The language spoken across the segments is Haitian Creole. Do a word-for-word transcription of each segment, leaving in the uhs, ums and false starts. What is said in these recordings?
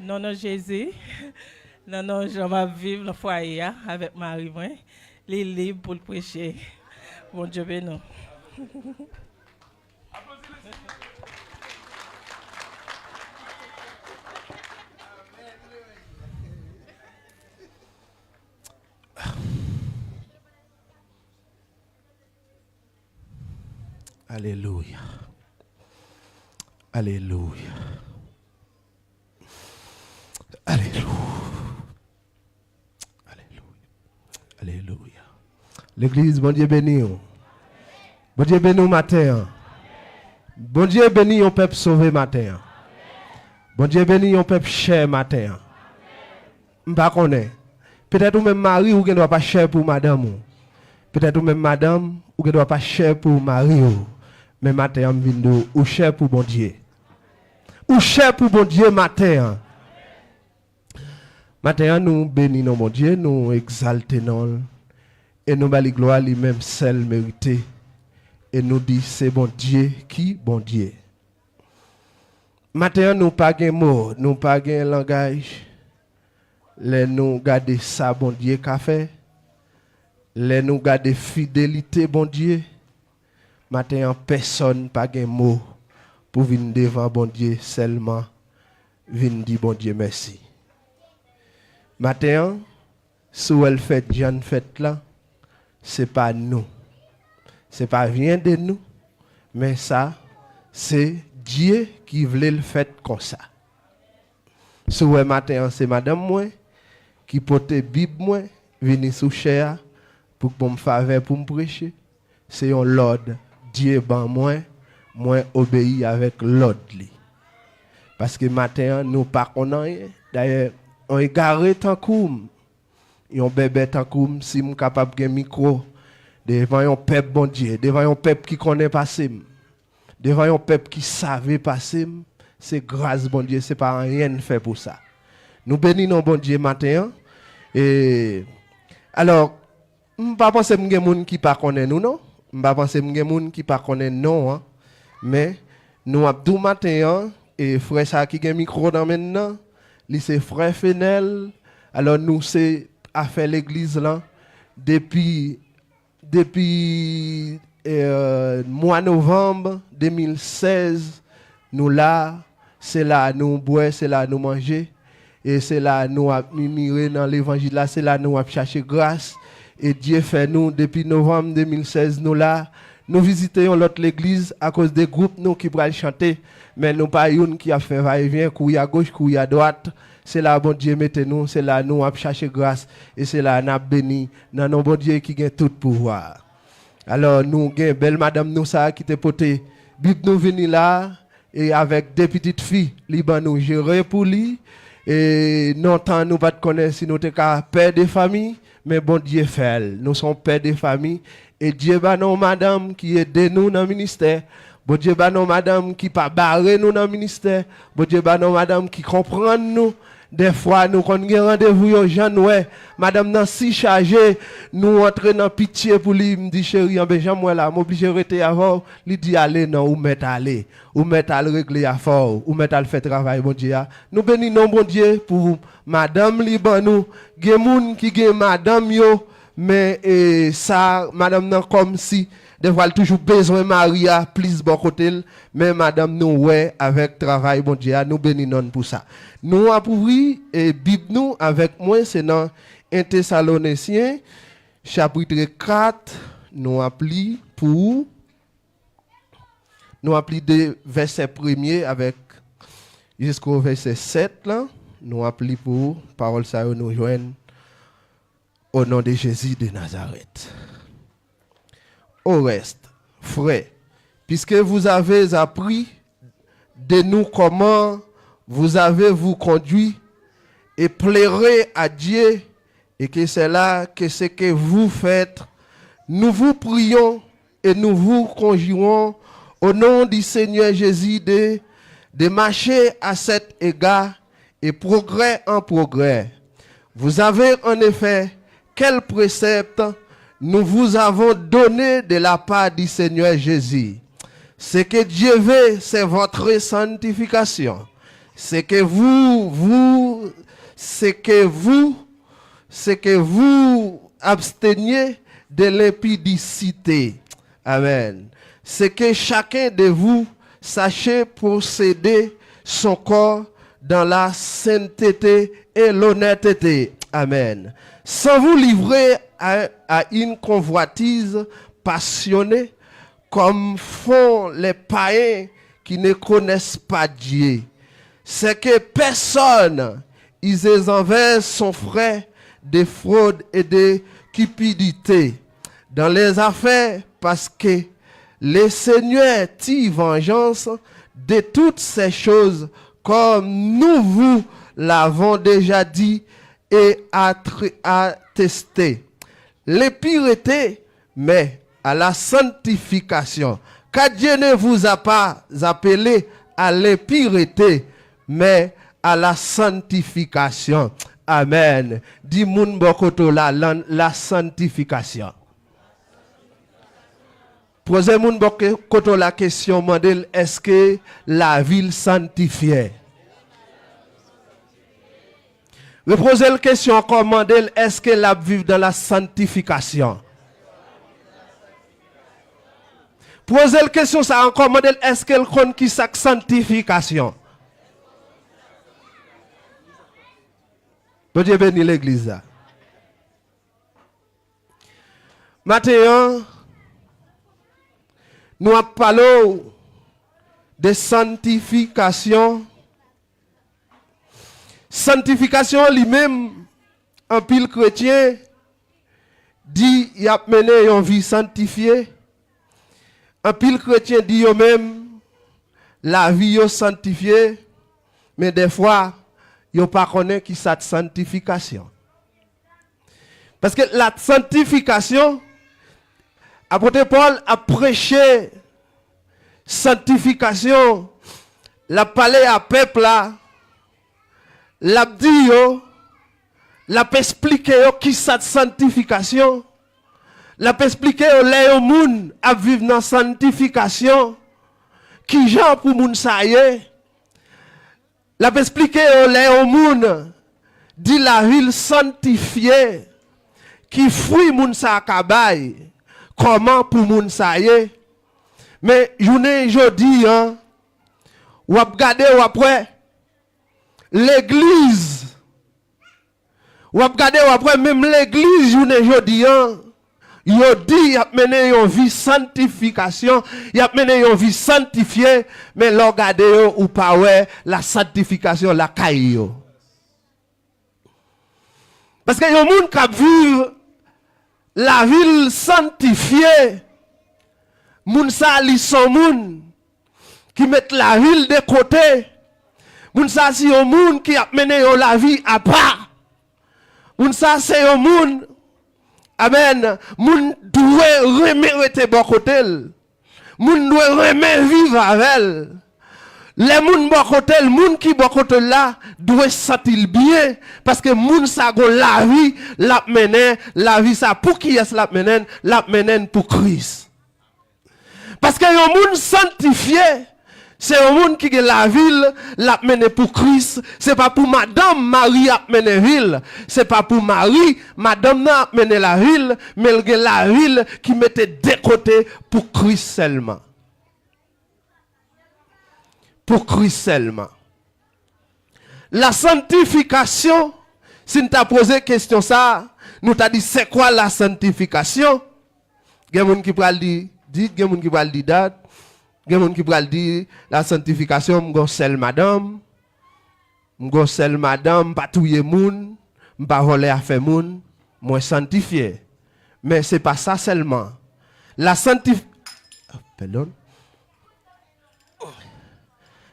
Nan non Jezi, nan non jan m ap viv nan fwaye a avèk mari mwen, li lib pou l preche. Bondye beni w. Alelouya. Alelouya. Alelouya. Alelouya. Alelouya. Legliz, Bondye beni w. Bondye beni w maten an. Bondye beni yon pèp sove maten an. Bondye beni yon pèp chè maten an. M pa konnen. Petèt ou menm mari, ou gen dwa pa chè pou madanm ou. Petèt ou menm madanm, ou gen dwa pa chè pou mari w. Men maten an, m vin di w, ou chè pou Bondye. Ou chè pou Bondye maten an. Maten an, nou beni non Bondye, nou egzalte non l, e nou ba li glwa, li menm sèl merite. E nou di, se Bondye ki Bondye. Maten an, nou pa gen mo, nou pa gen langaj. Lè nou gade sa Bondye ka fè, lè nou gade fidelite Bondye, maten an, pèsonn pa gen mo pou vin devan Bondye, sèlman vin di Bondye mèsi. Maten an, si w wè l fèt jan l fèt la, se pa nou. Se pa vyen de nou, men sa, se Dye ki vle l fèt konsa. Si w wè maten an, se madanm mwen ki pote Bib mwen vini sou chè a pou k ban m favè pou m preche. Se yon lòd Dye ban mwen, mwen obeyi avèk lòd li. Paske maten an, nou pa konn anyen. Dayè, yon egare tankou m, yon bèbè tankou m, si m kapab gen mikwo devan yon pèp Bondye, devan yon pèp ki konnen pase m, devan yon pèp ki save pase m, se gras Bondye, se pa anyen n fè pou sa. Nou beni non Bondye maten an. E, alò, m pa panse m gen moun ki pa konnen nou, non. M pa panse m gen moun ki pa konnen non an. Men, nou ap di w maten an, e frè sa a ki gen mikwo nan men l nan, li se frè Fenèl. Alò, nou se afè legliz lan depi, depi, eh, mwa novanm de mil sèz, nou la, se la nou bwè, se la nou manje. E se la nou ap mimire nan levanjil la, se la nou ap chache gras. E Dye fè nou, depi novanm de mil sèz, nou la. Nou vizite yon lòt legliz akoz de gwoup nou ki pral chante, men nou pa youn ki ap fè vayevyen, kouri agoch, kouri adwat. Se la Bondye mete nou, se la nou ap chache gras, e se la n ap beni nan non Bondye ki gen tout pouvwa. Alò, nou gen bèl madanm nou sa a ki te pote Bib nou vini la a, e avèk de pitit fi li ban nou jere pou li. E lontan nou pa t konnen si nou te ka pè de fanmi, men Bondye fè l. Nou se yon pè de fanmi. E Dye ba nou yon madanm ki ede nou nan ministè. Bondye ba nou yon madanm ki pa bare nou nan ministè. Bondye ba nou yon madanm ki konprann nou. Dèfwa, nou konn gen randevou yo jan n wè. Madanm nan si chaje, nou antre nan pitye pou li. M di, cheri, anben, jan m wè la, m oblije rete avè w. Li di, ale non, ou mèt ale. Ou mèt al regle afè w. Ou mèt al fè travay Bondye a. Nou beni non Bondye pou madanm li ban nou. Gen moun ki gen madanm yo, men, e, sa, madanm nan kòmsi, dèfwa l toujou bezwen mari a plis bò kote l, men madanm nou wè avèk travay Bondye a, nou beni non l pou sa. Nou ap ouvri, e, Bib nou avèk mwen, se nan en Tesalonisyen, chapit kat, nou ap li pou, nou ap li de vèsè premye avèk jisko vèsè sèt lan, nou ap li pou pawòl sa yo nou jwenn. Au nom de Jésus de Nazareth. Au reste, frères, puisque vous avez appris de nous comment vous avez vous conduit et plairez à Dieu, et que c'est là que ce que vous faites, nous vous prions et nous vous conjurons au nom du Seigneur Jésus de, de marcher à cet égard et progrès en progrès. Vous avez en effet quel précepte nous vous avons donné de la part du Seigneur Jésus. Ce que Dieu veut, c'est votre sanctification. C'est que vous, vous, c'est que vous, c'est que vous absteniez de l'impudicité. Amen. C'est que chacun de vous sache posséder son corps dans la sainteté et l'honnêteté. Amen. Sans vous livrer à, à une convoitise passionnée, comme font les païens qui ne connaissent pas Dieu. C'est que personne use envers son frère de fraude et de cupidité dans les affaires, parce que le Seigneur tire vengeance de toutes ces choses, comme nous vous l'avons déjà dit et attre- attesté. L'impureté, mais à la sanctification. Car Dieu ne vous a pas appelé à l'impureté, mais à la sanctification. Amen. Di moun bò kote w la, la, la sanctification. Poze moun bò ke- kote w la kesyon, mande l, èske lavi l sanktifye? Repoze l kesyon ankò, mande l, èske l ap viv dans la sanctification? Poze l kesyon sa ankò, mande l, èske l konn ki sa k sanktifikasyon? Bondye beni legliz la. Maten an, nou ap pale w de santifikasyon. Santifikasyon an li menm, anpil kretyen di y ap mennen yon vi santifye. Anpil kretyen di yo menm, lavi yo santifye, men dèfwa, yo pa konnen ki sa t santifikasyon. Paske la santifikasyon, apot Pòl ap preche santifikasyon, l ap pale a pèp la, l ap di yo, l ap esplike yo ki sa t santifikasyon, l ap esplike yo lè yon moun ap viv nan santifikasyon, kijan pou moun sa ye. L ap esplike yo lè yon moun di lavi l santifye, ki fwi moun sa a ka bay, kòman pou moun sa ye. Men jounen jodi an, w ap gade, w ap wè legliz, w ap gade, w ap wè menm legliz jounen jodi an, yo di y ap mennen yon vi santifikasyon, y ap mennen yon vi santifye, men lè w gade yo, ou pa wè la santifikasyon lakay yo. Paske yon moun k ap viv lavi l santifye, moun sa a, li se yon moun ki met lavi l de kote. Moun sa a se yon moun ki ap mennen yon lavi apa. Moun sa a se yon moun, amèn, moun dwe renmen rete bò kote l. Moun dwe renmen viv avè l. Lè moun bò kote l, moun ki bò kote l la, dwe santi l byen, paske moun sa a gon lavi l ap mennen, lavi sa a pou kiyès l ap mennen l? L ap mennen l pou Kris. Paske yon moun santifye, se yon moun ki gen lavi l, l ap mennen pou Kris. Se pa pou madanm, mari ap mennen vi l. Se pa pou mari, madanm nan ap mennen lavi l, men l gen lavi l ki mete de kote pou Kris sèlman. Pou Kris sèlman. La santifikasyon, si n ta poze kesyon sa a, nou ta di, c'est quoi la sanctification? Gen moun ki pral di dit, gen moun ki pral di dat, gen moun ki pral di la santifikasyon, m gon sèl madanm, m gon sèl madanm, m pa touye moun, m pa vòlè afè moun, mwen santifye. Men se pa sa sèlman. La santif-, pardon.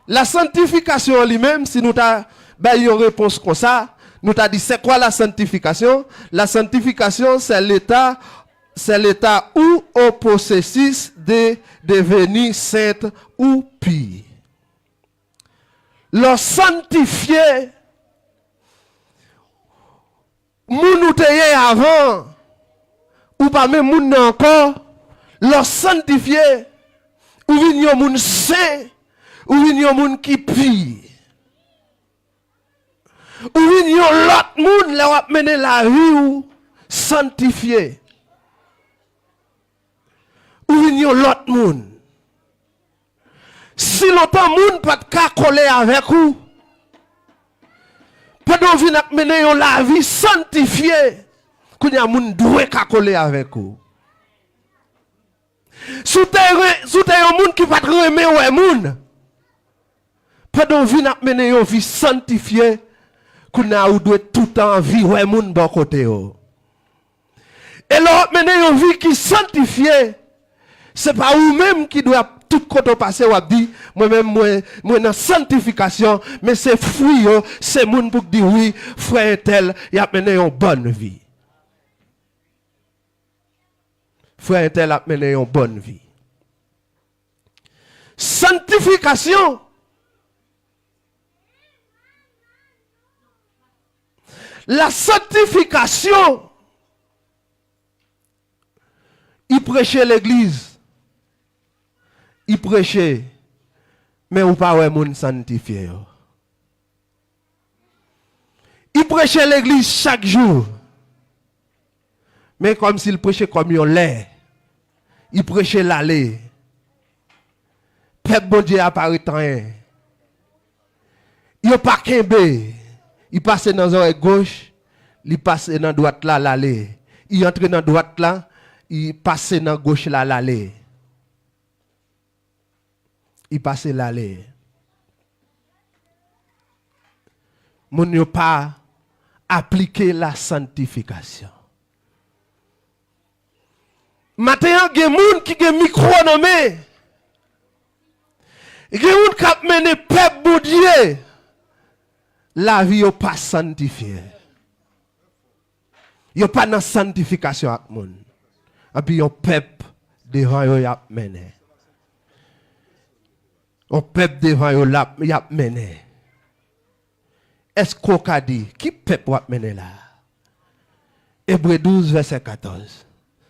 La santifikasyon an li menm, si nou ta bay yon repons konsa, nou ta di, c'est quoi la sanctification? La sanctification, c'est l'état, c'est l'état ou au processus de devenir saint ou pur. Lè w santifye, moun ou te ye avan, ou pa menm moun nan ankò, lè w santifye, ou vin yon moun sen, ou vin yon moun ki pi. Ou vin yon lòt moun lè w ap mennen lavi w sanntifye. Ou vin yon lòt moun. Si lontan moun pa t ka kole avèk ou, pandan w vin ap mennen yon lavi sanntifye, kounye a moun dwe ka kole avèk ou. Si w te ren-, si w te yon moun ki pa t renmen wè moun, pandan w vin ap mennen yon vi sanntifye, kounye a ou dwe toutan anvi wè moun bò kote yo. E lè w ap mennen yon vi ki sanntifye, se pa ou menm ki dwe ap tout kote w pase w ap di, "Mwen menm, mwen, mwen nan sanntifikasyon," men se fwi yo, se moun pou k di, "Wi, frè entèl, y ap mennen yon bòn vi." Frè entèl ap mennen yon bòn vi. Sanntifikasyon. La sanctification. I preche legliz. I preche. Men ou pa wè moun sanntifye yo. I preche legliz chak jou. Men kòmsi l preche kòm yon lè. I preche l ale. Pèp Bondye a pa ret anyen. Yo pa kenbe. I pase nan zòrèy goch, li pase nan dwat la, l ale. I antre nan dwat la, i pase nan goch la, l ale. I pase l ale. Moun yo pa aplike la santifikasyon. Maten an, gen moun ki gen mikwo nan men. Gen moun k ap mennen pèp Bondye. Lavi yo pa santifye. Yo pa nan santifikasyon ak moun. Epi yon pèp devan yo y ap mennen. Yon pèp devan yo l ap, y ap mennen. Èske w ka di, ki pèp w ap mennen la? Ebre douz, vèsè katòz.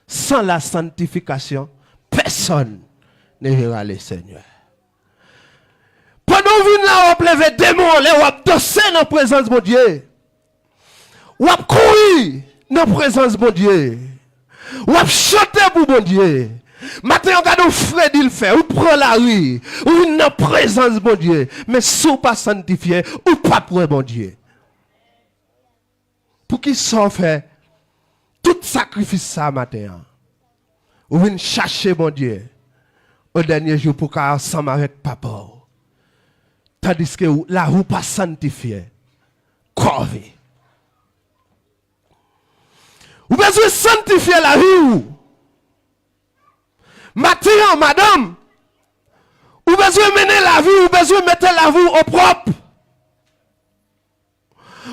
Sans la sanctification, personne ne verra le Seigneur. Pandan w vin la, w ap leve demon, lè w ap danse nan prezans Bondye. W ap kouri nan prezans Bondye. W ap chante pou Bondye. Maten an, gade yon fredi l fè. Ou pran lari. Ou vin nan prezans Bondye. Men si w pa santifye, ou p ap wè Bondye. Poukisa w fè tout sakrifis sa maten an? Ou vin chache Bondye o dènye jou pou w ka ansanm avèk Papa w. Tandiske w, lavi w pa santifye. Kòve. Ou bezwen santifye lavi w. Maten an, madanm, ou bezwen mennen lavi w, ou bezwen mete lavi w o pwòp.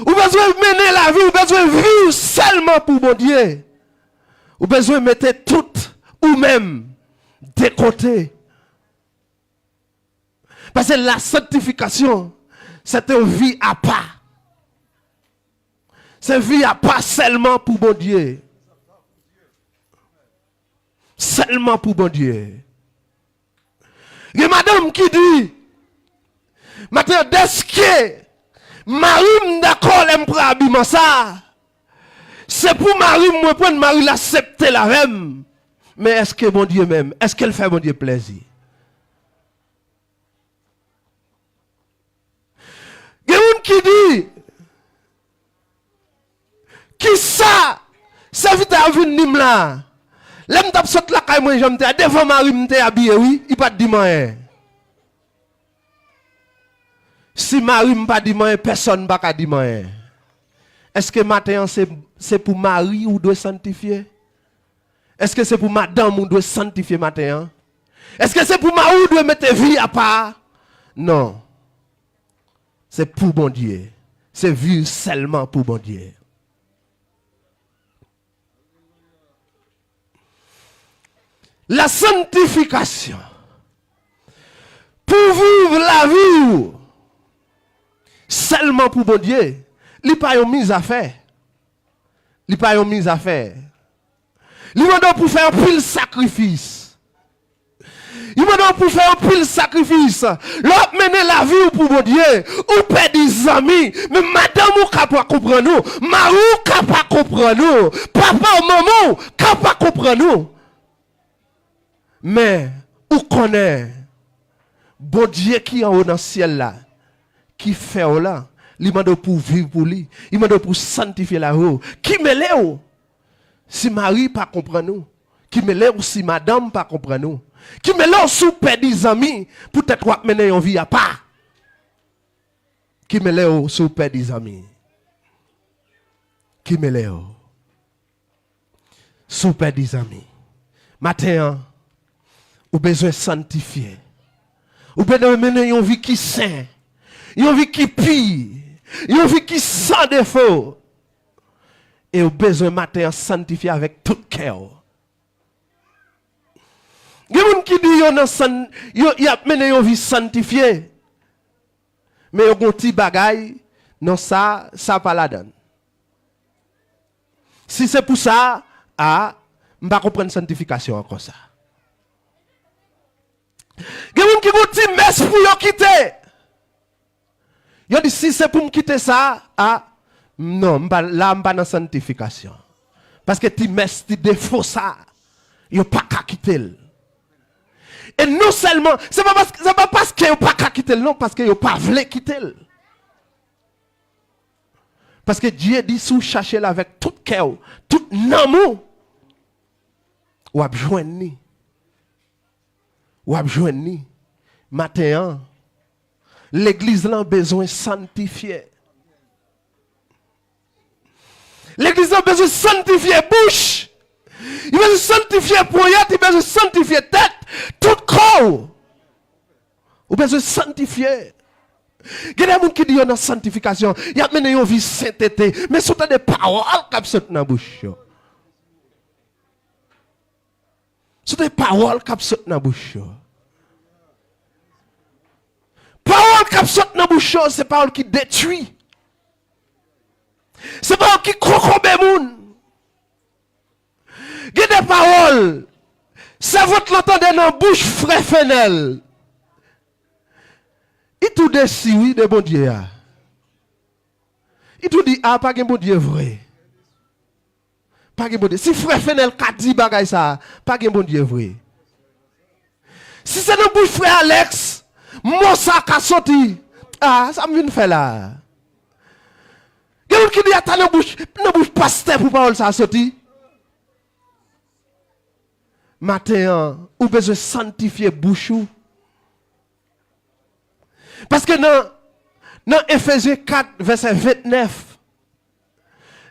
Ou bezwen mennen lavi, ou bezwen viv sèlman pou Bondye. Ou bezwen mete tout ou menm de kote. Paske la santifikasyon, se te yon vi apa. Se vi apa sèlman pou Bondye. Sèlman pou Bondye. Gen madanm ki di, maten an, dèske mari m dakò lè m pran abiman sa, se pou mari m mwen pran, mari l aksepte l avè m. Men èske Bondye menm, èske l fè Bondye plèzi? Gen moun ki di, kisa sèvitè a vin di m la? Lè m t ap sot lakay mwen, jan m te a, devan mari m te abiye, wi, li pa t di m anyen. Si mari m pa di m anyen, pèsonn pa ka di m anyen. Èske maten an se, se pou mari ou dwe santifye? Èske se pou madanm ou dwe santifye maten an? Èske se pou mari ou dwe mete vi apa? Non. Se pou Bondye. Se viv sèlman pou Bondye. La santifikasyon. Pou viv lavi w sèlman pou Bondye, li pa yon mizafè. Li pa yon mizafè. Li mande w pou fè anpil sakrifis. Li mande w pou fè anpil sakrifis. Lè w ap mennen lavi w pou Bondye, ou pèdi zanmi. Men madanm ou ka pa konprann ou. Mari w ka pa konprann ou. Papa w, manman w ka pa konprann ou. Men, ou konnen, Bondye ki anwo nan syèl la, ki fè w la, li mande w pou w viv pou li. Li mande w pou w sanntifye lavi w. Ki mele w si mari pa konprann ou? Ki mele w si madanm pa konprann ou? Ki mele w si w pèdi zanmi poutèt w ap mennen yon vi apa? Ki mele w si w pèdi zanmi? Ki mele w si w pèdi zanmi? Maten an, ou bezwen sanntifye. Ou bezwen mennen yon vi ki sen, yon vi ki pi, yon vi ki san defo. E ou bezwen maten an sanntifye avèk tout kè w. Gen moun ki di yo nan sann, yo, y ap mennen yon vi sanntifye. Men yo gon ti bagay, non, sa, sa pa ladan. Si se pou sa, a, m pa konprann sanntifikasyon an konsa. Gen moun ki gon ti mès pou yo kite. Yo di, "Si se pou m kite sa, a, non, m pa, la, m pa nan sanntifikasyon." Paske ti mès, ti defo sa, yo pa ka kite l. E non sèlman, se pa paske, se pa paske yo pa ka kite l, non, paske yo pa vle kite l. Paske Dye di, si w chache l avèk tout kè w, tout nanm ou, w ap jwenn li. W ap jwenn li. Maten an, legliz lan bezwen sanntifye. Legliz lan bezwen sanntifye bouch. Li bezwen sanntifye ponyèt, li bezwen sanntifye tèt, tout kò w. Ou bezwen sanntifye. Gen de moun ki di yo nan sanntifikasyon, y ap mennen yon vi sentete. Men si w tande pawòl k ap sot nan bouch yo. Si w tande pawòl k ap sot nan bouch yo. Pawòl k ap sot nan bouch yo, se pawòl ki detwi. Se pawòl ki kokobe moun. Gen de pawòl, sèvant lan tande nan bouch frè Fenèl. Li tou desi, wi, de Bondye a. Li tou di, "A, pa gen Bondye vre." Pa gen Bondye. Si frè Fenèl ka di bagay sa, pa gen Bondye vre. Si se nan bouch frè Alex, mo sa ka soti. A, sa m vin fè la? Gen moun ki di, "Ata nan bouch, nan bouch pastè pou pawòl sa soti." Maten an, ou bezwen sanntifye bouch ou. Paske nan, nan Efezyen kat, vèsè ventnèf,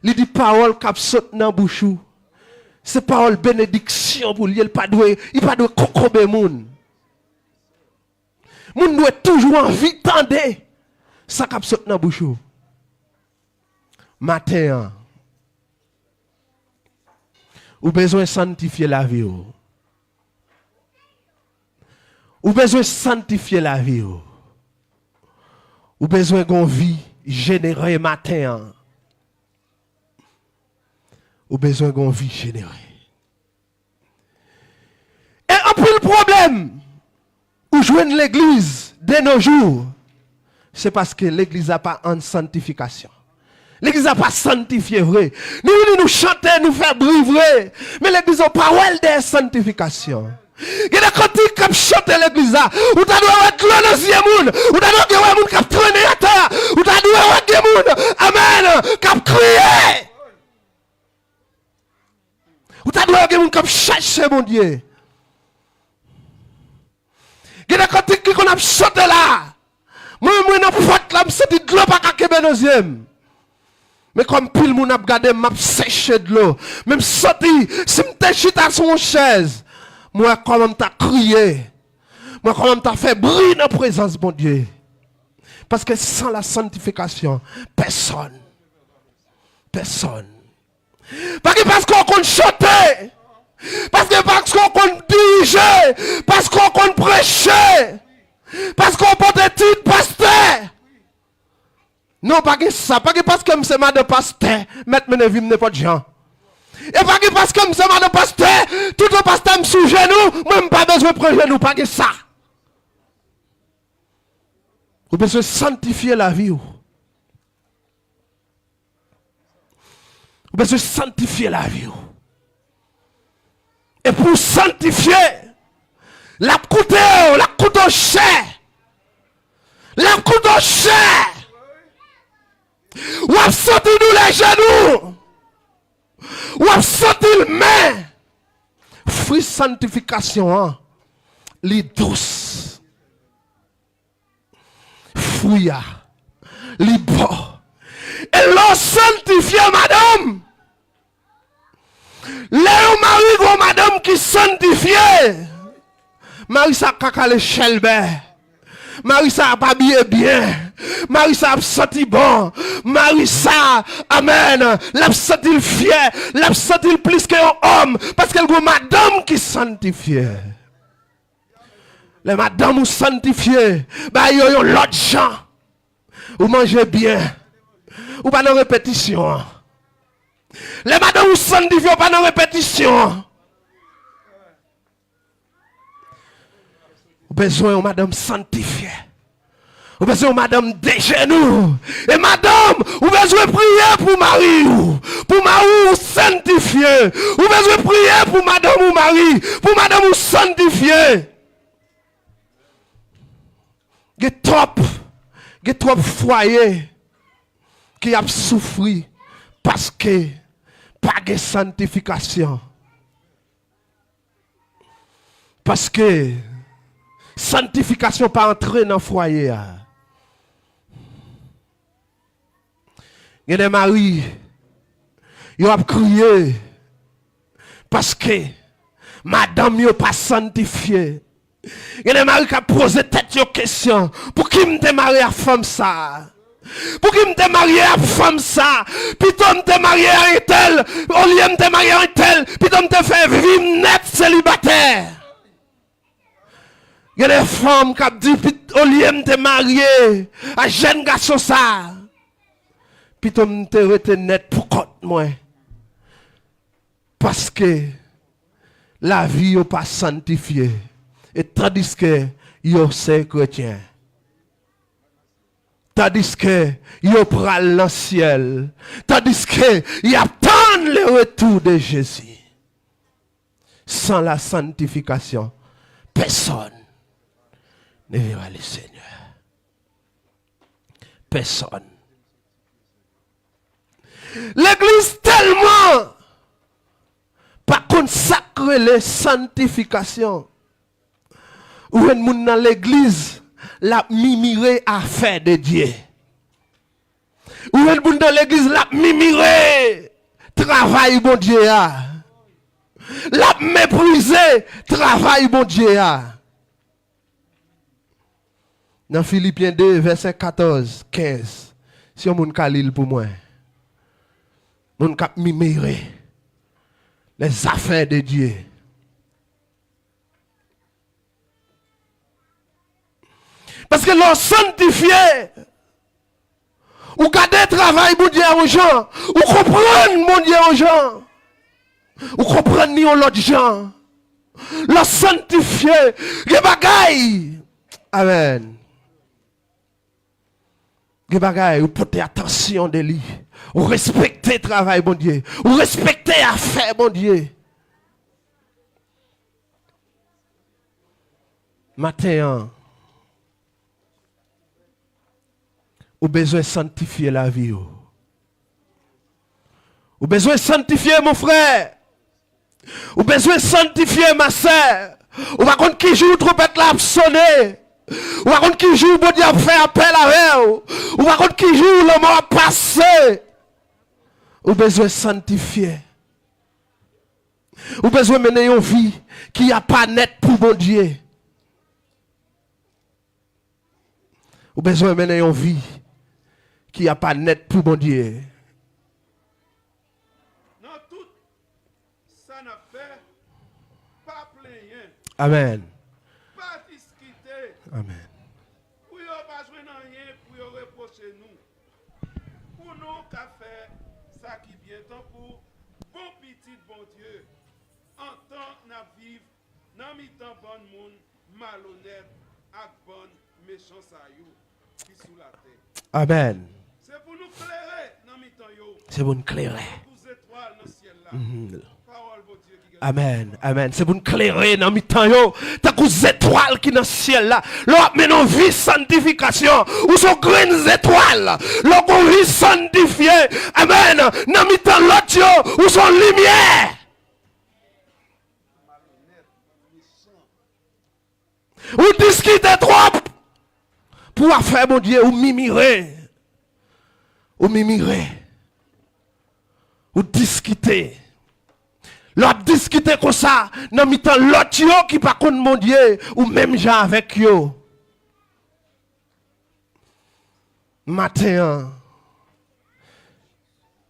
li di, "Pawòl k ap sot nan bouch ou, se pawòl benediksyon pou l ye, li pa dwe, li pa dwe kokobe moun." Moun dwe toujou anvi tande sa k ap sot nan bouch ou. Maten an, ou bezwen sanntifye lavi w. Ou bezwen sanntifye lavi w. Ou bezwen gon vi jenere maten an. Ou bezwen gon vi jenere. E anpil pwoblèm ou jwenn legliz de nos jours, se paske legliz la pa an sanntifikasyon. Legliz la pa sanntifye vre. Nou vini, nou chante, nou fè bri vre, men legliz la pa wè l dèyè sanntifikasyon. Gen de kantik k ap chante legliz la, ou ta dwe wè dlo nan zye moun, ou ta dwe gen wè moun k ap trennen atè a, ou ta dwe wè gen moun, amèn, k ap kriye. Ou ta dwe gen moun k ap chache Bondye. Gen de kantik ki konn ap chante la. Mwen, mwen nan pòt la, m santi dlo pa ka kenbe nan zye m. Men kòm pil moun ap gade m, m ap seche dlo. Men m santi, si m te chita sou yon chèz, m wè kòman m ta kriye. M wè kòman m ta fè bri nan prezans Bondye. Paske san la sanntifikasyon, pèsonn, pèsonn, pa gen paske w konn chante, pa gen paske w konn dirije, paske w konn preche, paske w pote tit pastè. Non, pa gen sa. Pa gen paske m se madan pastè, mèt mennen vi m nenpòt jan. E pa gen paske m se madan pastè, toutan pastè m sou jenou, mwen m pa bezwen pran jenou, pa gen sa. Ou bezwen santifye lavi w. Ou bezwen santifye lavi w. E pou w santifye, l ap koute w, l ap koute w chè. L ap koute w chè. W ap santi doulè jenou. W ap santi l, men fwi santifikasyon an, li dous. Fwi a, li bon. E lè w santifye madanm, lè yon mari gen yon madanm ki santifye, mari sa ka kale chèlbè. Mari sa ap abiye byen. Mari sa ap santi bon. Mari sa, amèn, l ap santi l fyè. L ap santi l plis ke yon òm. Paske l gen yon madanm ki santifye. Lè madanm ou santifye, bagay yo yon lòt jan. Ou manje byen. Ou pa nan repetisyon an. Lè madanm ou santifye, ou pa nan repetisyon an. Ou bezwen yon madanm santifye. Ou bezwen yon madanm dejenou. E madanm, ou bezwen priye pou mari w. Pou mari w santifye. Ou bezwen priye pou madanm ou mari. Pou madanm ou santifye. Gen twòp, gen twòp fwaye ki ap soufri paske pa gen santifikasyon. Paske santifikasyon pa antre nan fwaye a. Gen de mari, yo ap kriye paske madanm yo pa santifye. Gen de mari k ap poze tèt yo kesyon, "Pouki m te marye ak fanm sa a? Pouki m te marye ak fanm sa a? Pito m te marye ak entèl, olye m te marye ak entèl, pito m te fè vi m nèt selibatè." Gen de fanm k ap di, "Pit-, olye m te marye ak jèn gason sa a, pito m te rete nèt pou kont mwen." Paske lavi yo pa santifye. E tandiske yo se kretyen. Tandiske yo pral nan syèl. Tandiske y ap tann le retour de Jésus. Sans la sanctification, personne ne verra le Seigneur. Pèsòn. Legliz tèlman pa konn sa k rele santifikasyon. Ou jwenn moun nan legliz, l ap mimire afè de Dye. Ou jwenn moun nan legliz, l ap mimire travay Bondye a. L ap meprize travay Bondye a. Nan Filipyen de, vèsè katòz, kenz, si yon moun ka li l pou mwen. Moun k ap mimire les affaires de Dieu. Paske lè w santifye, ou gade travay Bondye a yon jan, ou konprann Bondye yon jan, ou konprann li yon lòt jan. Lè w santifye, gen bagay. Amèn. Gen bagay, ou pote atansyon de li. Ou respekte travay Bondye. Ou respekte afè Bondye. Maten an, ou bezwen santifye lavi w. Ou bezwen santifye, mon frè. Ou bezwen santifye, ma sè. Ou pa konn ki jou twonpèt la ap sone. Ou pa konn ki jou Bondye ap fè apèl avè w. Ou pa konn ki jou lanmò ap pase. Ou bezwen santifye. Ou bezwen mennen yon vi ki aparèt pou Bondye. Ou bezwen mennen yon vi ki aparèt pou Bondye. Nan tout sa n ap fè, pa plenyen. Amèn. Pa diskite. Amèn. Pou yo pa jwenn anyen pou yo repwoche nou. Pou nou ka fè sa ki byen, tankou bon pitit Bondye, antan n ap viv nan mitan bann moun malonèt ak bann mechan sa yo ki sou latè. Amèn. Se pou nou klere nan mitan yo. Se pou n klere. Tankou zetwal nan syèl la. Mhm. Pawòl Bondye ki gen. Amèn. Amèn. Se pou n klere nan mitan yo tankou zetwal ki nan syèl la. Lè w ap mennen yon vi santifikasyon, ou se yon grenn zetwal. Lè w gen yon vi santifye, amèn, nan mitan lòt yo, ou se yon limyè. Ou diskite twòp pou w ap fè Bondye, ou mimire. Ou mimire. Ou diskite. Lè w ap diskite konsa, nan mitan lòt yo ki pa konn Bondye, ou menm jan avèk yo. Maten an,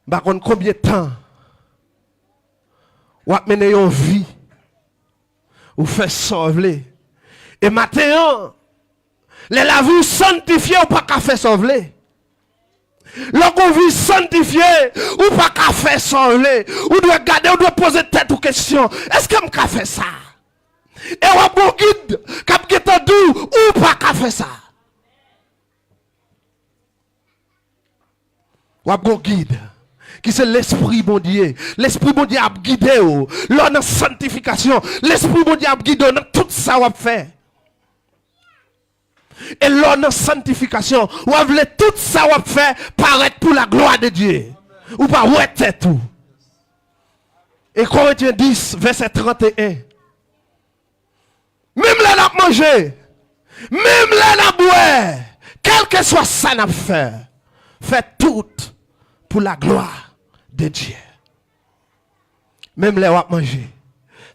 m pa konn konbyen tan w ap mennen yon vi, ou fè sa w vle. E maten an, lè lavi w santifye, ou pa ka fè sa w vle. Lè w gen yon vi santifye, ou pa ka fè sa w vle. Ou dwe gade, ou dwe poze tèt ou kesyon, èske m ka fè sa? E w ap gen yon gid k ap gentan di w, ou pa ka fè sa. W ap gen yon gid ki se Lespri Bondye. Lespri Bondye ap gide w. Lè w nan santifikasyon, Lespri Bondye ap gide w nan tout sa w ap fè. E lè w nan santifikasyon, w ap vle tout sa w ap fè parèt pou laglwa de Dye. Ou pa wè tèt ou. E Korentyen dis, vèsè trannteyen. Menm lè n ap manje, menm lè n ap bwè, kèlkeswa sa n ap fè, fè tout pou laglwa de Dye. Menm lè w ap manje.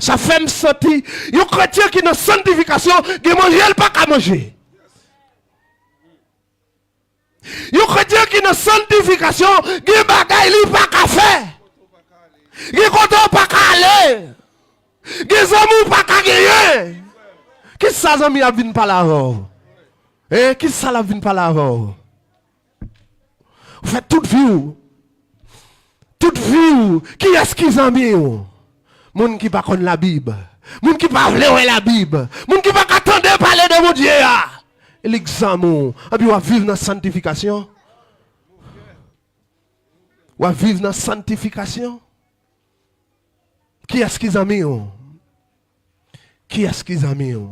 Sa fè m santi yon kretyen ki nan santifikasyon gen manje l pa ka manje. Yon kretyen ki nan santifikasyon, gen bagay li pa ka fè. Gen kote w pa ka ale. Gen zanmi w pa ka genyen. Kisa zanmi ap vin pale avè w? Hein? Kisa l ap vin pale avè w? Ou fè tout vi w. Tout vi w. Kiyès ki zanmi w? Moun ki pa konn Labib. Moun ki pa vle wè Labib. Moun ki pa ka tande pale de Bondye a. E li k zanmi w. Anpi w ap viv nan santifikasyon. W ap viv nan santifikasyon. Kiyès ki zanmi w? Kiyès ki zanmi w?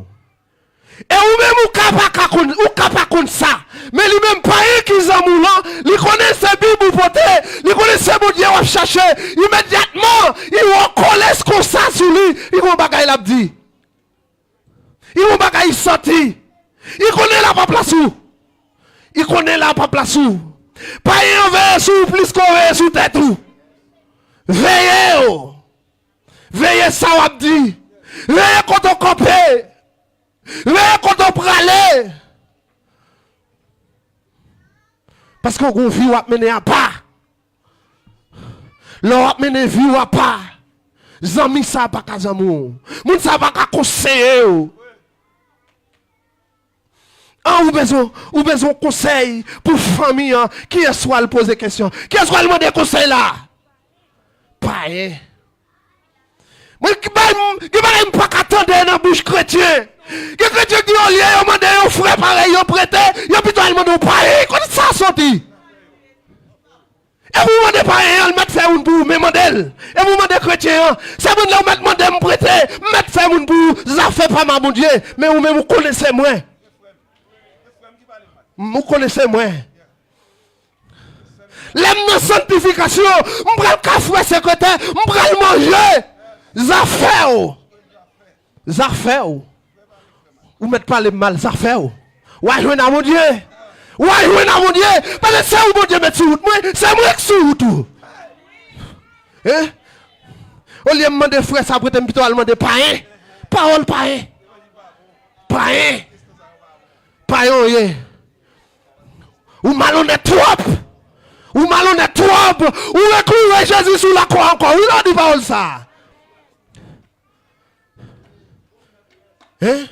E ou menm ou ka pa ka konn, ou ka pa konn sa. Men li menm payen ki zanmi w lan, li konnen se Bib ou pote, li konnen se Bondye w ap chache. Imedyatman, li wè w kolè konsa sou li, li gon bagay l ap di. Li gon bagay li santi. Li konnen l ap pa plas ou. Li konnen l ap pa plas ou. Payen an veye sou ou plis ke w veye sou tèt ou. Veye w. Veye sa w ap di. Veye kote w kanpe. Veye kote w prale. Paske w gon vi w ap mennen apa. Lè w ap mennen vi w apa, zanmi sa a pa ka zanmi w. Moun sa a pa ka konseye w. An, ou bezwen, ou bezwen konsèy pou fanmi an. Kiyès w al poze kesyon? Kiyès w al mande konsèy la? Payen. Mwen ki bay m, gen bagay m pa ka tande nan bouch kretyen. Gen kretyen ki olye yo mande yon frè parèy yo prete, yo pito al mande yon payen. Kote sa soti? E pou mande payen an, l mèt fè youn pou ou, men mande l. E pou mande kretyen an, se moun la ou mèt mande m prete, m mèt fè moun pou ou, zafè pa m a Bondye. Men ou menm ou konnen se mwen. M, ou konnen se mwen. Lè m nan santifikasyon, m pral ka frè sekretè, m pral manje. Zafè w. Zafè w. Ou mèt pale m mal, zafè w. W a jwenn a Bondye. W a jwenn a Bondye. Paske se ou Bondye met sou wout mwen, se mwen k sou wout ou. Hein? Olye m mande frè sa prete, m pito al mande payen. Pawòl payen. Payen. Payen w ye. Ou malonèt twòp. Ou malonèt twòp. Ou rekloure Jezi sou lakwa ankò. Wi, lè w di pawòl sa. Hein?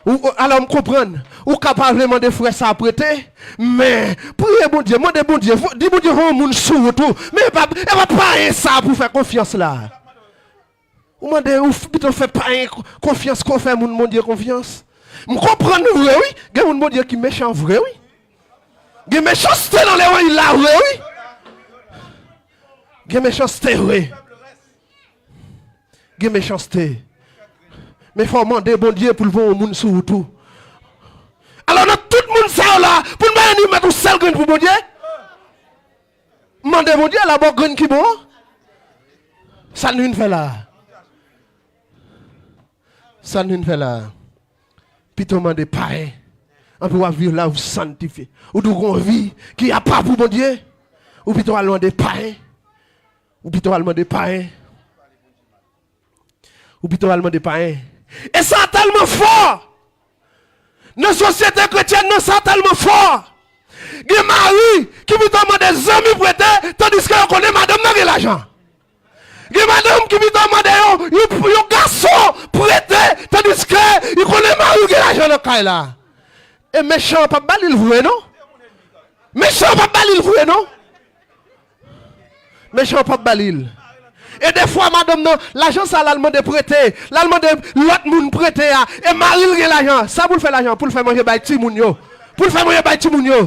Ou, ou, alò, m konprann. Ou ka pa vle mande frè sa a prete, men priye Bondye, mande Bondye, fò, di Bondye voye yon moun sou wout ou. Men e pa, e pa payen sa pou fè konfyans la. Ou mande, ou f-, pito fè payen ko-, konfyans ke w fè moun Bondye konfyans. M konprann vre, wi. Gen moun Bondye ki mechan vre, wi. Gen mechanste nan levanjil la vre, wi. Gen mechanste vre. Gen mechanste. Men fò w mande Bondye pou l voye yon moun sou wout ou. Alò, nan tout moun sa yo la, pou n pa ni mèt yon sèl grenn pou Bondye? Mande Bondye la, ba w grenn ki bon an. Sa n vin fè la a? Sa n vin fè la a? Pito mande payen. Anpi w ap viv la, ou santifye. Ou tou gon vi ki apa pou Bondye. Ou pito al mande payen. Ou pito al mande payen. Ou pito al mande payen. E sa tèlman fò! Nan sosyete kretyèn nan, sa tèlman fò! Gen mari ki pito mande zanmi prete, tandiske yo konnen madanm nan gen lajan. Gen madanm ki pito mande yon, yon, yon gason prete, tandiske li konnen mari gen lajan nan kay la. E mechan an p ap ba li l vre, non? Mechan an p ap ba li l vre, non? Mechan an p ap ba li l. E defwa, madanm nan, lajan sa l al mande prete, l al mande lòt moun prete a, e mari l gen lajan. Sa pou l fè lajan? Pou l fè manje bay timoun yo. Pou l fè manje bay timoun yo.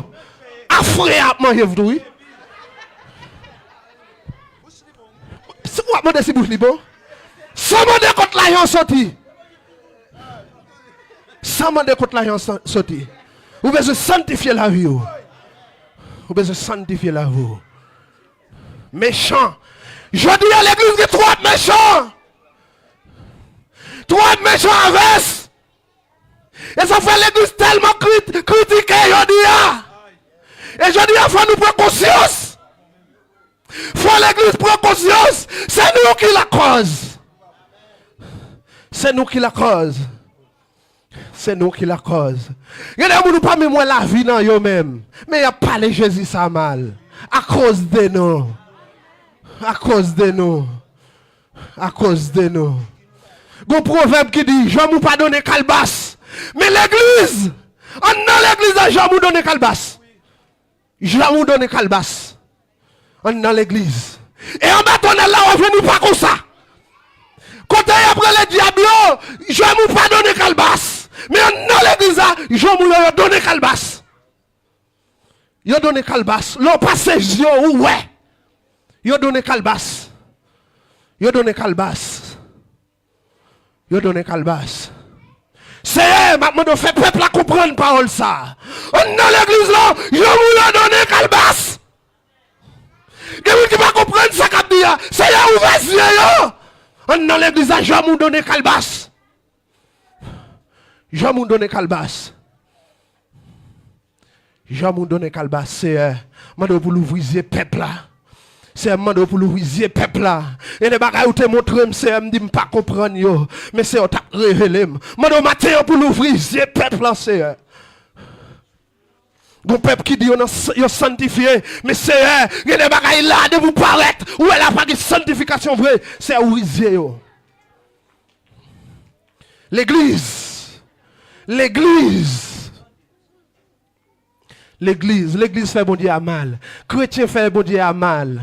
A frè a ap manje vre tou, wi. Si w ap mande si bouch li bon, san mande kot lajan soti. San mande kot lajan sa-, soti. Ou bezwen santifye lavi w. Ou bezwen santifye lavi w. Mechan. Jodi a, legliz gen twòp mechan. Twòp mechan avès. E sa fè legliz tèlman krit-, kritike jodi a. E jodi a, fò nou pran konsyans. Fò legliz pran konsyans. Se nou ki lakòz. Se nou ki lakòz. Se nou ki lakòz. Gen de moun ou pa menm wè lavi nan yo menm. Men y ap pale Jezi sa mal. Akoz de nou. Akoz de nou. Akoz de nou. Gon pwovèb ki di, janm ou pa donnen kalbas. Men legliz, anndan legliz la, janm ou donnen kalbas. Janm ou donnen kalbas. Anndan legliz. E anba tonnèl la, w ap jwenn li pa konsa. Kote y ap rele dyab yo, janm ou pa donnen kalbas. Men anndan legliz la, janm ou yo, yo donnen kalbas. Yo donnen kalbas. Lè w pase zye w, ou wè. Yo donnen kalbas. Yo donnen kalbas. Yo donnen kalbas. Seyè, m ap mande w fè pèp la konprann pawòl sa a. Anndan legliz la, yon moun yo donnen kalbas. Gen moun ki pa konprann sa k ap di a. Seyè, ouvè zye yo. Anndan legliz la, janm ou donnen kalbas. Janm ou donnen kalbas. Janm ou donnen kalbas, Seyè. Mande w pou louvri zye pèp la. Seyè, m mande w pou louvri zye pèp la. Gen de bagay ou te montre m, Seyè, m di m pa konprann yo. Men Seyè, w t ap revele m. Mande w maten an pou louvri zye pèp la, Seyè. Gon pèp ki di yo nan s-, yo santifye. Men Seyè, gen de bagay la, depi w parèt, ou wè la pa gen santifikasyon vre. Seyè, ouvri zye yo. Legliz. Legliz. Legliz, legliz fè Bondye a mal. Kretyen fè Bondye a mal.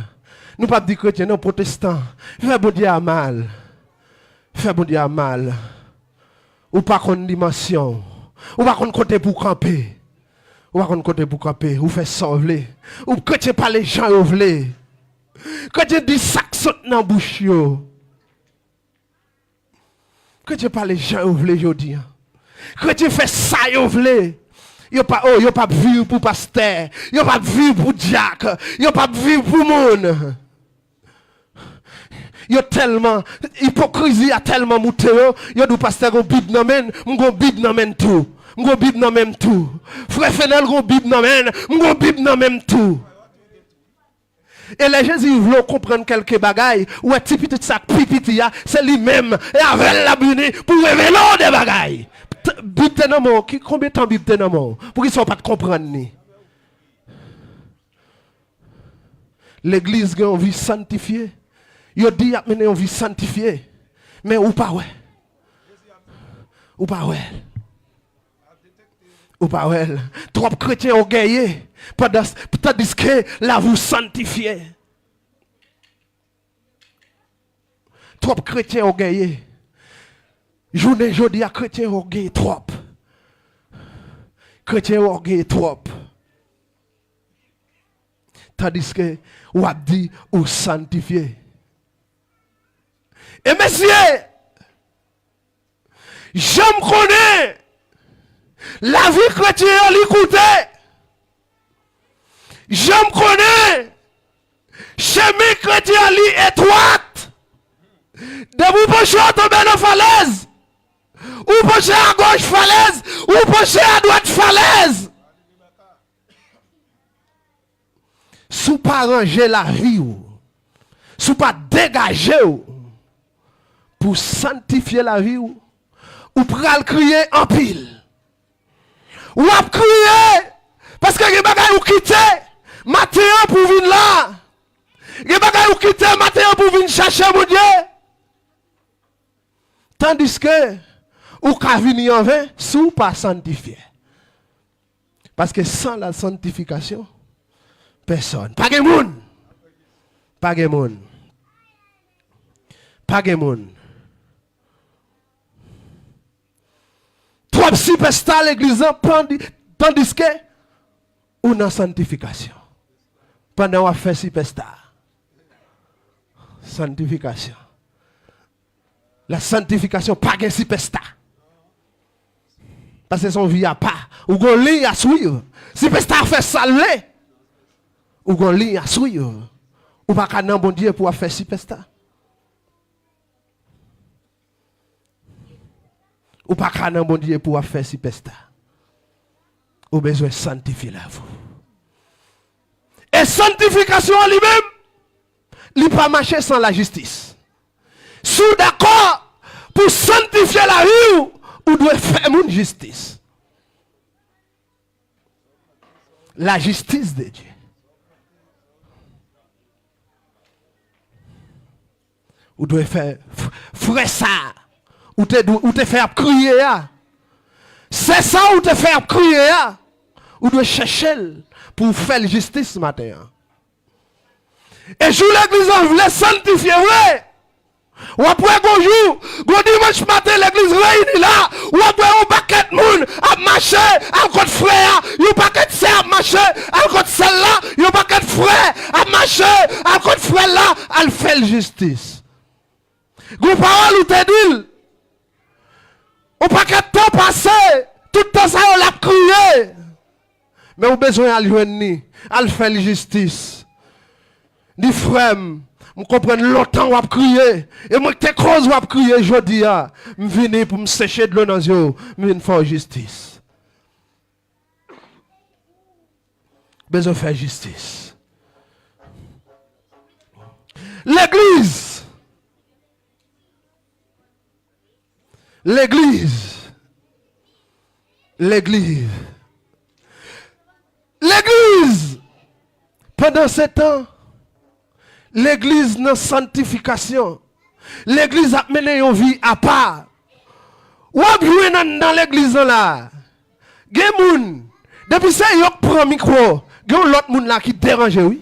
Nou p ap di kretyen, non, pwotestan. Fè Bondye a mal. Fè Bondye a mal. Ou pa konn dimansyon w. Ou pa konn kote pou w kanpe. Ou pa konn kote pou w kanpe. Ou fè sa w vle. Ou kretyen pale jan yo vle. Kretyen di sa k sot nan bouch yo. Kretyen pale jan yo vle jodi a. Kretyen fè sa yo vle. Yo pa, oh, yo p ap viv pou pastè. Yo p ap viv pou dyak. Yo p ap viv pou moun. Yo tèlman, ipokrizi a tèlman moute yo, yo di w pastè gon bib nan men l, m gon bib nan men m tou. M gon bib nan men m tou. Frè Fenèl gon bib nan men l, m gon bib nan men m tou. E lè Jezi vle w konprann kèlke bagay, ou wè ti pitit sa k pi piti a, se li menm, e avè l l ap vini pou revele w de bagay. T-, Bib te nan men w, ki, konbyen tan Bib te nan men w? Poukisa w pa t konprann li? Legliz gen yon vi santifye. Yo di y ap mennen yon vi santifye. Men ou pa wè. Ou pa wè. Ou pa wè l? Twòp kretyen ògèye, pandan, tandiske lavi w santifye. Twòp kretyen ògèye. Jounen jodi a, kretyen ògèye twòp. Kretyen ògèye twòp. Tandiske w ap di ou santifye. E mesye, jan m konnen lavi kretyen an li koute, jan m konnen chemen kretyen an li etwat, depi w panche w tonbe nan falèz, ou panche agoch falèz, ou panche adwat falèz. Si w pa ranje lavi w, si w pa degaje w pou w santifye lavi w, ou pral kriye anpil. W ap kriye paske gen bagay ou kite maten an pou w vin la. Gen bagay ou kite maten an pou w vin chache Bondye. Tandiske ou ka vini anven si w pa santifye. Paske san la santifikasyon, pèsòn. Pa gen moun. Pa gen moun. Pa gen moun. Twòp sipèsta legliz lan, pandi-, tandiske ou nan santifikasyon. Pandan w ap fè sipèsta. Santifikasyon. La santifikasyon pa gen sipèsta. Paske se yon vi apa. Ou gon liy a swiv. Sipèsta a fè sa l vle. Ou gon liy a swiv. Ou pa ka nan Bondye pou w ap fè sipèsta. Ou pa ka nan Bondye pou w ap fè sipèsta. Ou bezwen santifye lavi w. E santifikasyon an li menm, li pa mache san lajistis. Si w dakò pou santifye lavi w, ou dwe fè moun jistis. La justice de Dieu. Ou dwe fè f-, frè sa ou te dwe, ou te fè ap kriye a. Sè sa ou te fè ap kriye a. Ou dwe chèche l pou w fè l jistis maten an. E jou legliz lan vle santifye vre, w ap wè gon jou, gon dimanch maten legliz reyini la, w ap wè yon pakèt moun ap mache al kot frè a, yon pakèt sè ap mache al kot sè la, yon pakèt frè ap mache al kot frè la, al fè l jistis. Gon pawòl ou te di l. Yon pakèt tan pase, tout tan sa yo l ap kriye. Men ou bezwen al jwenn li, al fè li jistis. Di, frè m, m konprann lontan w ap kriye, e mwen k te koz w ap kriye, jodi a, m vini pou m seche dlo nan zye w, m vin fè w jistis. Bezwen fè jistis. Legliz. Legliz. Legliz. Legliz. Pandan se tan, legliz nan santifikasyon. Legliz ap mennen yon vi apa. W ap jwenn anndan legliz lan la. Gen moun, depi se yo k pran mikwo, gen yon lòt moun la ki deranje, wi.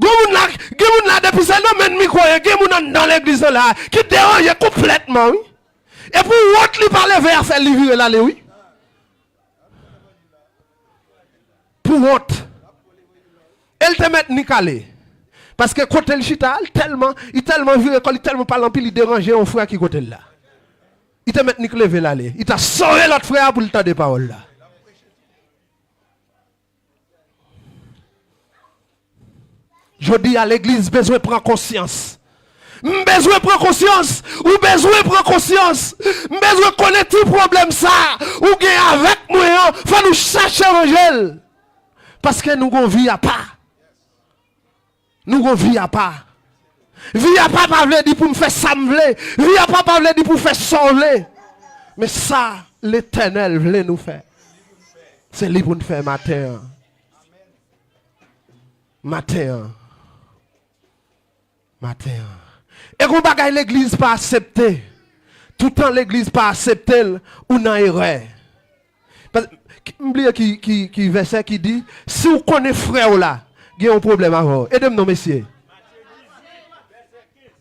Gen moun la, gen moun la, depi se nan men mikwo yo, gen moun anndan legliz lan la, ki deranje konplètman, wi. E pou wont li pa leve afè li vire l ale, wi. Pou wont. E l te mèt nik ale. Paske kote l chita a, l tèlman, li tèlman vire kò l, li tèlman pale anpil, li deranje yon frè ki kote l la. Li te mèt nik leve l ale. Li ta sove lòt frè a pou l tande pawòl la. Jodi a, legliz bezwen pran konsyans. M bezwen pran konsyans. Ou bezwen pran konsyans. M bezwen konnen ti pwoblèm sa ou gen avèk mwen an. Fò nou chache ranje l. Paske nou gon vi apa. Nou gon vi apa. Vi apa pa vle di pou m fè sa m vle. Vi apa pa vle di pou fè sa w vle. Men sa Letènèl vle nou fè, se li pou n fè maten an. Maten an. Maten an. E gon bagay legliz pa aksepte. Toutan legliz pa aksepte l, ou nan erè. Pas-, m bliye ki, ki, ki vèsè ki di, si w konnen frè w la gen yon pwoblèm avè w, ede m non, mesye.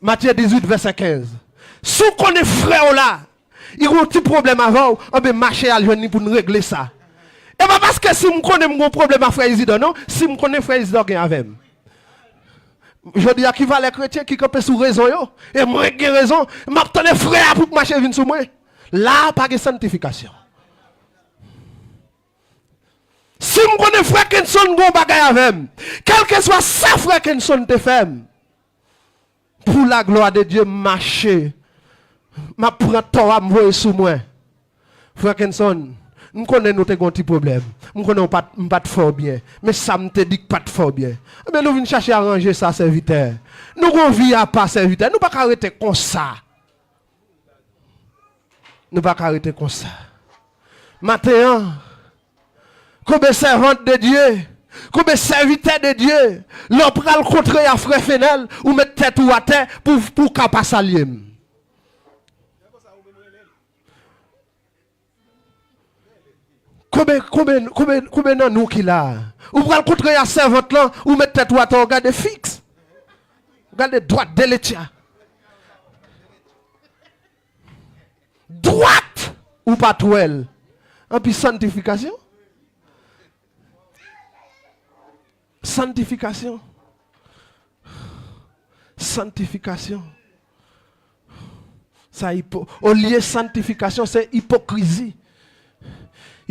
Matye dizuit, vèsè kenz. Si w konnen frè w la, li gen yon ti pwoblèm avè w, anben mache al jwenn li pou n regle sa. E pa paske si m konnen m gen yon pwoblèm ak frè Izidò, non. Si m konnen frè Izidò gen avè m. Jodi a, ki valè kretyen ki kanpe sou rezon yo? E mwen k gen rezon, m ap tande frè a pou k mache vin sou mwen. La a pa gen santifikasyon. Si m konnen frè Kenson gen yon bagay avè m, kèlkeswa sa frè Kenson te fè m, pou la glwa de Dye, m mache, m ap pran tò a, m voye sou mwen. Frè Kenson, m konnen nou te gen yon ti pwoblèm. M konnen w pa t, m pa t fè w byen. Men sa m te di k pa t fè w byen. Ebyen, nou vin chache aranje sa, sèvitè. Nou gen yon vi apa, sèvitè. Nou pa ka rete konsa. Nou pa ka rete konsa. Maten an, konbyen sèvant de Dye, konbyen sèvitè de Dye, lè w pral kontre a frè Fenèl, ou met tèt ou atè pou, pou w ka pa salye m? Konbyen, konbyen, konbyen, konbyen nan nou ki la a? Ou pral kontre a sèvant lan, ou met tèt ou atè, ou gade fiks. Ou gade dwat de letya. Dwat, ou pa t wè l. Anpi santifikasyon. Santifikasyon. Santifikasyon. Sa ipo-, olye santifikasyon, se ipokrizi.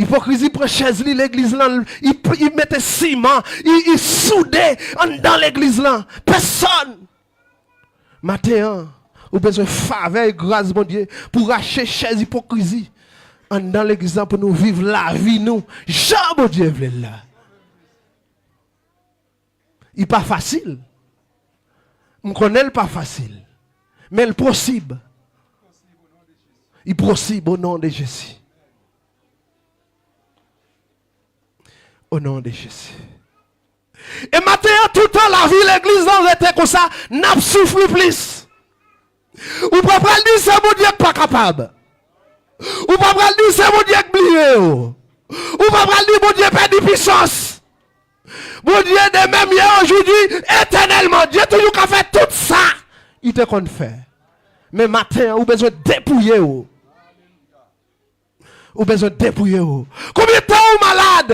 Ipokrizi pran chèz li legliz lan, li, li mete siman, li, li soude anndan legliz lan. Pèsòn. Maten an, ou bezwen favè e gras Bondye pou rache chèz ipokrizi anndan legliz lan, pou nou viv lavi nou jan Bondye vle l la. Li pa fasil. M konnen l pa fasil. Men l posib. Li posib o non de Jezi. O non de Jezi. E maten an, toutan lavi legliz lan rete konsa, n ap soufri plis. Ou pa pral di se Bondye k pa kapab. Ou pa pral di se Bondye k bliye w. Ou pa pral di Bondye pèdi pisans. Bondye de menm yè, ojodi, etènèlman. Dye toujou ka fè tout sa li te konn fè. Men maten an, ou bezwen depouye w. Ou bezwen depouye w. Konbyen tan ou malad?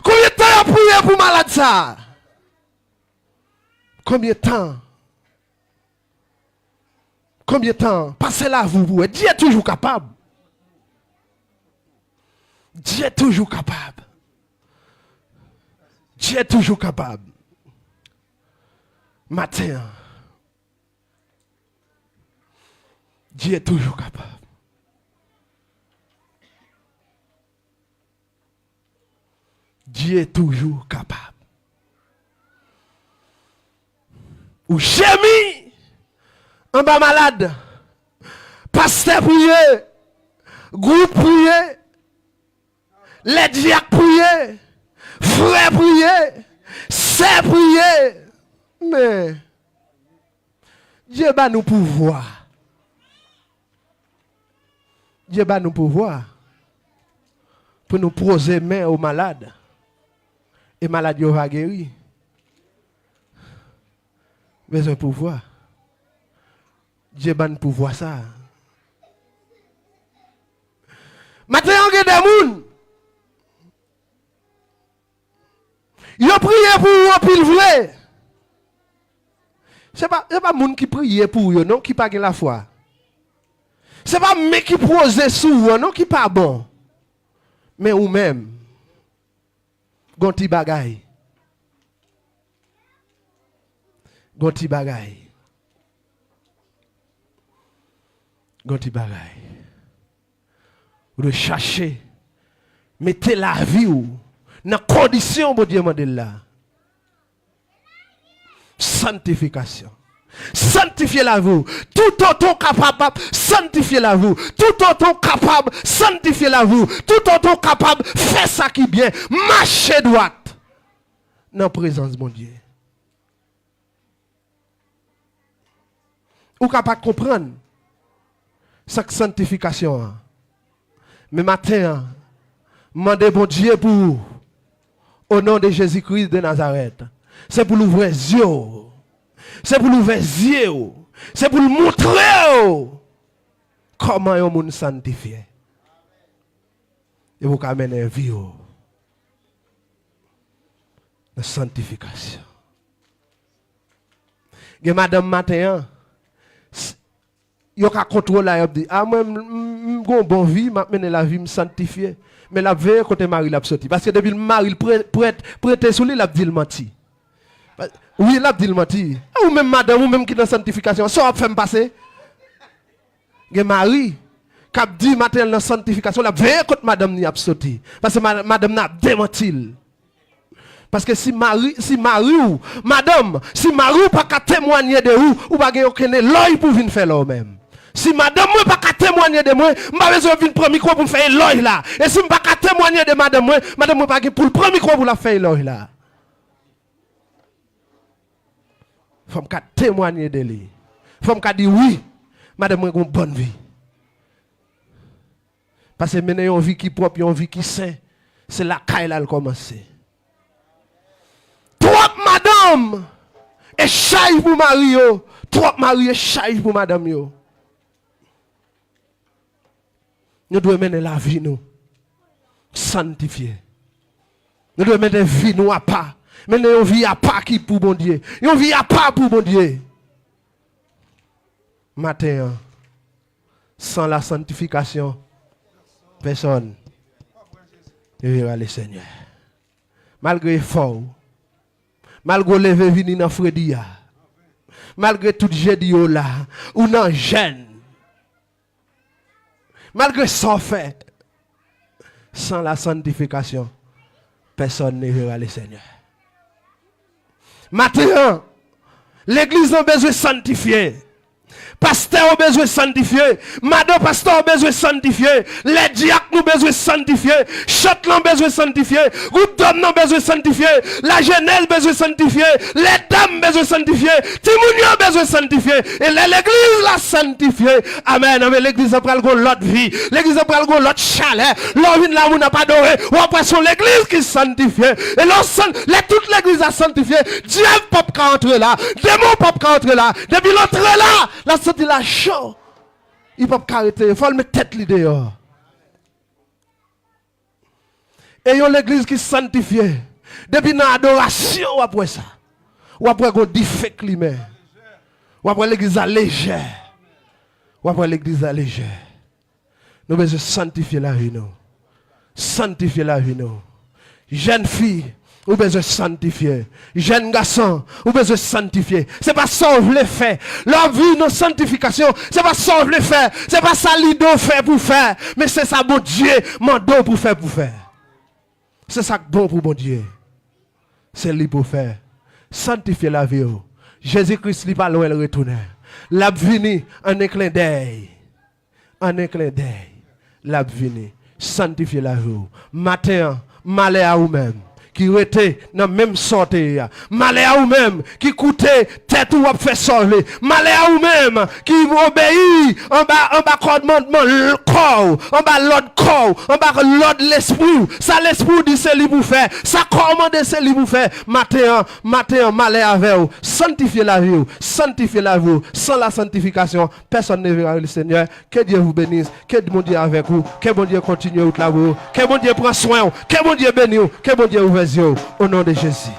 Konbyen tan yo priye pou malad sa a? Konbyen tan? Konbyen tan? Pase lavi w pou wè. Dye toujou kapab. Dye toujou kapab. Dye toujou kapab. Maten an, Dye toujou kapab. Dye toujou kapab. Ou jemi anba malad. Pastè priye. Gwoup priye. Lè dyak priye. Frè priye. Sè priye. Men, Dye ba nou pouvwa. Dye ba nou pouvwa pou nou poze men o malad. E malad yo va geri. Bezwen pouvwa. Dye ban n pouvwa sa a. Maten an, gen de moun, yo priye pou ou anpil vre. Se pa, se pa moun ki priye pou ou yo non ki pa gen lafwa. Se pa men ki poze sou ou an non ki pa bon. Men ou menm, gon ti bagay. Gon ti bagay. Gon ti bagay. Ou dwe chache mete lavi w nan kondisyon Bondye mande l la. Santifikasyon. Santifye lavi w. Toutotan w kapab, santifye lavi w. Toutotan w kapab, santifye lavi w. Toutotan w kapab, fè sa ki byen. Mache dwat nan prezans Bondye. Ou ka pa konprann. Sa k santifikasyon an? Men maten an, m mande Bondye pou ou, o non de Jezi Kris de Nazarèt. Se pou l ouvè zye w. Se pou l ouvè zye w. Se pou l montre w kòman yon moun santifye. E pou w ka mennen vi w nan santifikasyon. Gen madanm maten an, s- yo ka kontwole la, y ap di, a mwen, m, m, m gon bon vi, m ap mennen lavi, m santifye. Men l ap veye kote mari l ap soti. Paske depi l mari l pre- prèt, prete sou li, l ap di l manti. Wi, l ap di l manti. A ou menm madanm, ou menm ki nan santifikasyon, sa w ap fè m pase? Gen mari k ap di maten an nan santifikasyon, l ap veye kot madanm ni ap soti. Paske ma- madanm nan ap demanti l. Paske si mari, si mari w, madanm, si mari w pa ka temwanye de ou, ou pa gen okenn elòj pou vin fè lòj menm. Si madanm mwen pa ka temwanye de mwen, m pa bezwen vin pran mikwo pou m fè elòj la. E si m pa ka temwanye de madanm mwen, madanm mwen pa gen pou l pran mikwo pou l ap fè elòj la. Fò m ka temwanye de li. Fò m ka di wi, madanm mwen gon bòn vi. Paske mennen yon vi ki pwòp, yon vi ki sen, se lakay la l kòmanse. Twòp madanm e chay pou mari yo, twòp mari e chay pou madanm yo. Nou dwe mennen lavi nou santifye. Nou dwe mennen vi nou apa. Mennen yon vi apa ki pou Bondye. Yon vi apa pou Bondye. Maten an, sans la sanctification, personne ne verra le Seigneur. Malgre efò w, malgre w leve vini nan fredi a, malgre tout jedi yo la, ou nan jèn, malgre sa w fè, sans la sanctification, personne ne verra le Seigneur. Maten an, legliz lan bezwen santifye. Pastè yo bezwen santifye. Madan pastè yo bezwen santifye. Lè dyak nou bezwen santifye. Chant lan bezwen santifye. Gwoup dòm nan bezwen santifye. Lajenès bezwen santifye. Lèdam bezwen santifye. Timoun yo bezwen santifye. E lè legliz la santifye, amèn, anben legliz la pral gon lòt vi. Legliz la pral gon lòt chalè. Lè w vin la, moun ap adore. W ap wè se yon legliz ki santifye. E lè w san- lè tout legliz la santifye, dyab p ap ka antre la. Demon p ap ka antre la. Depi l antre la, l ap santi la cho. Li p ap ka rete. Fò l met tèt li deyò. E yon legliz ki santifye, depi nan adorasyon w ap wè sa. W ap wè gon dife k limen. W ap wè legliz la lejè. W ap wè legliz la lejè. Nou bezwen santifye lavi nou. Santifye lavi nou. Jèn fi, ou bezwen santifye. Jèn gason, ou bezwen santifye. Se pa sa w vle fè. Lè w ap viv nan santifikasyon, se pa sa w vle fè. Se pa sa lide w fè pou fè. Men se sa Bondye mande w pou fè, pou fè. Se sa k bon pou Bondye. Se li pou fè. Santifye lavi w. Jezi Kris li pa lwen l retounen. L ap vini an en klendèy. An en klendèy, l ap vini. Santifye lavi w. Maten an, malè a ou menm ki rete nan menm sa w te ye a. Malè a ou menm ki koute tèt ou w ap fè sa w vle. Malè a ou menm ki obeyi anba, anba kòmandman l-, kò w, anba lòd kò w, anba lòd lespri w. Sa lespri w di se li pou fè. Sa kò w mande se li pou fè. Maten an, maten an, malè avè w. Santifye lavi w. Santifye lavi w. Sans la sanctification, personne ne verra le Seigneur. Ke Dye vous bénisse. Ke Bondye avèk ou. Ke Bondye kontinye wout la pou ou. Ke Bondye pran swen w. Ke Bondye beni w. Ke Bondye ouvè zye w. O non de Jezi.